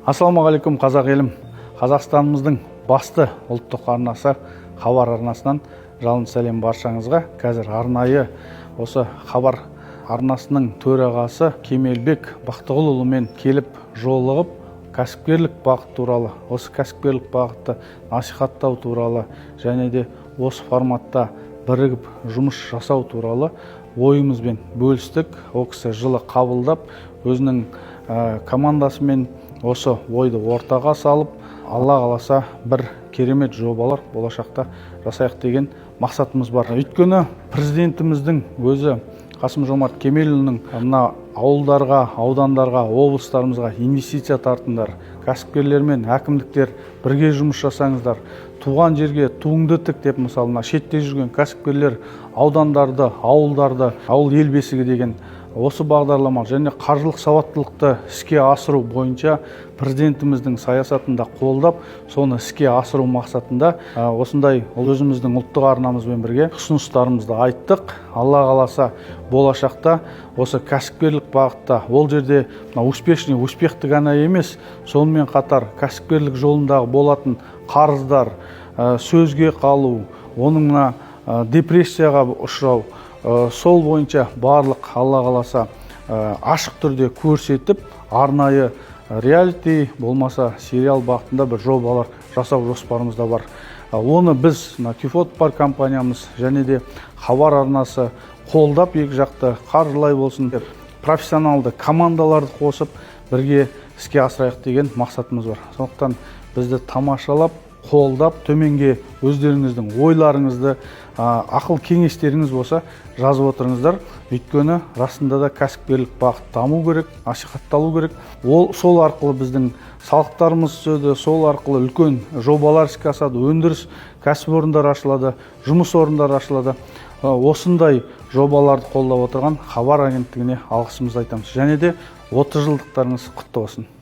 Ассалаумағалейкум, қазақ елім! Қазақстанымыздың басты ұлттық арнасы «Хабар» арнасынан жалынды сәлем баршаңызға. Қазір арнайы осы «Хабар» арнасының төрағасы Кемелбек Бақтығұлұлымен келіп жолығып, кәсіпкерлік бағыт туралы, осы кәсіпкерлік бағытты насихаттау туралы және де осы форматта бірігіп жұмыс жасау туралы ойымызбен бөлістік. Ол кісі жылы қабылдап, өзінің командасымен осы ойды ортаға салып, Алла қаласа, бір керемет жобалар болашақта жасайық деген мақсатымыз бар. Өйткені президентіміздің өзі, Қасым Жомарт Кемелұлының, мына ауылдарға, аудандарға, облыстарымызға инвестиция тартыңдар, кәсіпкерлермен әкімдіктер бірге жұмыс жасаңыздар, туған жерге туыңды тік деп, мысалы, мына шетте жүрген кәсіпкерлер аудандарды, ауылдарды, «Ауыл — ел бесігі» деген осы бағдарлама және қаржылық сауаттылықты іске асыру бойынша президентіміздің саясатында қолдап, соны іске асыру мақсатында осындай өзіміздің ұлттық арнамызбен бірге ұсыныстарымызды айттық. Алла қаласа, болашақта осы кәсіпкерлік бағытта, ол жерде мына успешный успех ті ғана емес, сонымен қатар кәсіпкерлік жолындағы болатын қарыздар, сөзге қалу, оның мына депрессияға ұшырау, сол бойынша барлық, Алла қаласа, ашық түрде көрсетіп, арнайы реалити болмаса сериал бағытында бір жобалар жасау жоспарымызда бар. Оны біз, мына Кюфот бар компаниямыз және де «Хабар» арнасы қолдап, екі жақты қаржылай болсын, профессионалды командаларды қосып, бірге іске асырайық деген мақсатымыз бар. Сондықтан бізді тамашалап, қолдап, төменге өздеріңіздің ойларыңызды, ақыл кеңестеріңіз болса, жазып отырыңыздар. Өйткені расында да кәсіпкерлік бағыт даму керек, насихатталу керек. Ол сол арқылы біздің салықтарымыз түседі, сол арқылы үлкен жобалар іске асады, өндіріс кәсіпорындары ашылады, жұмыс орындары ашылады. Осындай жобаларды қолдап отырған «Хабар» агенттігіне алғысымызды айтамыз және де 30 жылдықтарыңыз құтты болсын!